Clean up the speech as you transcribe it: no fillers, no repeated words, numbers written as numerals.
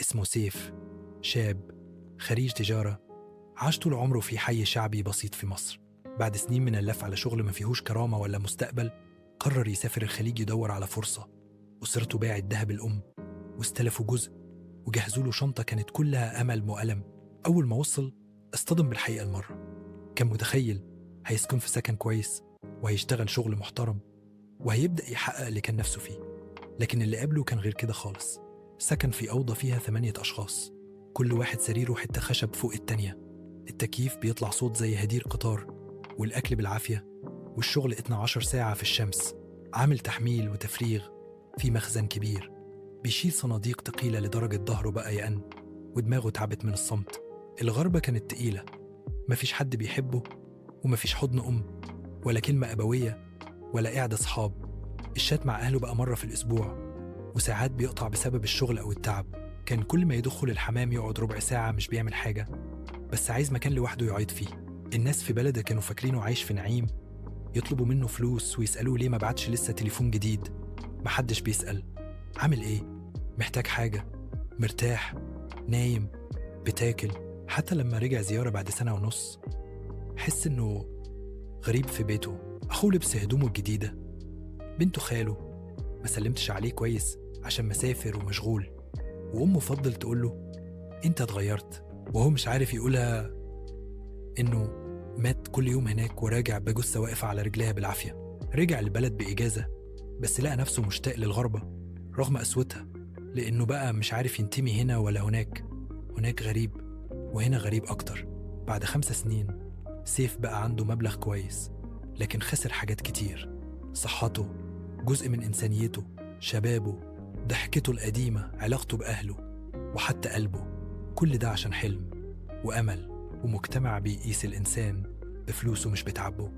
اسمه سيف، شاب خريج تجارة، عاش طول عمره في حي شعبي بسيط في مصر. بعد سنين من اللف على شغل ما فيهوش كرامة ولا مستقبل، قرر يسافر الخليج يدور على فرصة. أسرته باعت ذهب الأم واستلفوا جزء وجهزوا له شنطة كانت كلها أمل وألم. أول ما وصل اصطدم بالحقيقة المرة. كان متخيل هيسكن في سكن كويس وهيشتغل شغل محترم وهيبدأ يحقق اللي كان نفسه فيه، لكن اللي قبله كان غير كده خالص. سكن في أوضة فيها 8 أشخاص، كل واحد سريره حتة خشب فوق التانية، التكييف بيطلع صوت زي هدير قطار، والأكل بالعافية، والشغل 12 ساعة في الشمس، عامل تحميل وتفريغ في مخزن كبير، بيشيل صناديق تقيلة لدرجة ظهره بقى يأن ودماغه تعبت من الصمت. الغربة كانت تقيلة، مفيش حد بيحبه ومفيش حضن أم ولا كلمة أبوية ولا قعدة صحاب. الشات مع أهله بقى مرة في الأسبوع، وساعات بيقطع بسبب الشغل أو التعب. كان كل ما يدخل الحمام يقعد ربع ساعة مش بيعمل حاجة، بس عايز مكان لوحده يعيط فيه. الناس في بلده كانوا فاكرينه عايش في نعيم، يطلبوا منه فلوس ويسألوه ليه ما بعتش لسه تليفون جديد. محدش بيسأل عامل إيه، محتاج حاجة، مرتاح، نايم، بتاكل. حتى لما رجع زيارة بعد 1.5 سنة حس إنه غريب في بيته. أخوه لبس هدومه الجديدة، بنته خاله ما سلمتش عليه كويس عشان مسافر ومشغول، وأمه فضل تقوله أنت اتغيرت، وهو مش عارف يقولها إنه مات كل يوم هناك وراجع بجثة واقفة على رجليها بالعافية. رجع البلد بإجازة، بس لقى نفسه مشتاق للغربة رغم قسوتها، لأنه بقى مش عارف ينتمي هنا ولا هناك. هناك غريب وهنا غريب أكتر. بعد 5 سنين سيف بقى عنده مبلغ كويس، لكن خسر حاجات كتير: صحته، جزء من إنسانيته، شبابه، ضحكته القديمة، علاقته بأهله، وحتى قلبه. كل ده عشان حلم وأمل ومجتمع بيقيس الإنسان بفلوسه مش بتعبه.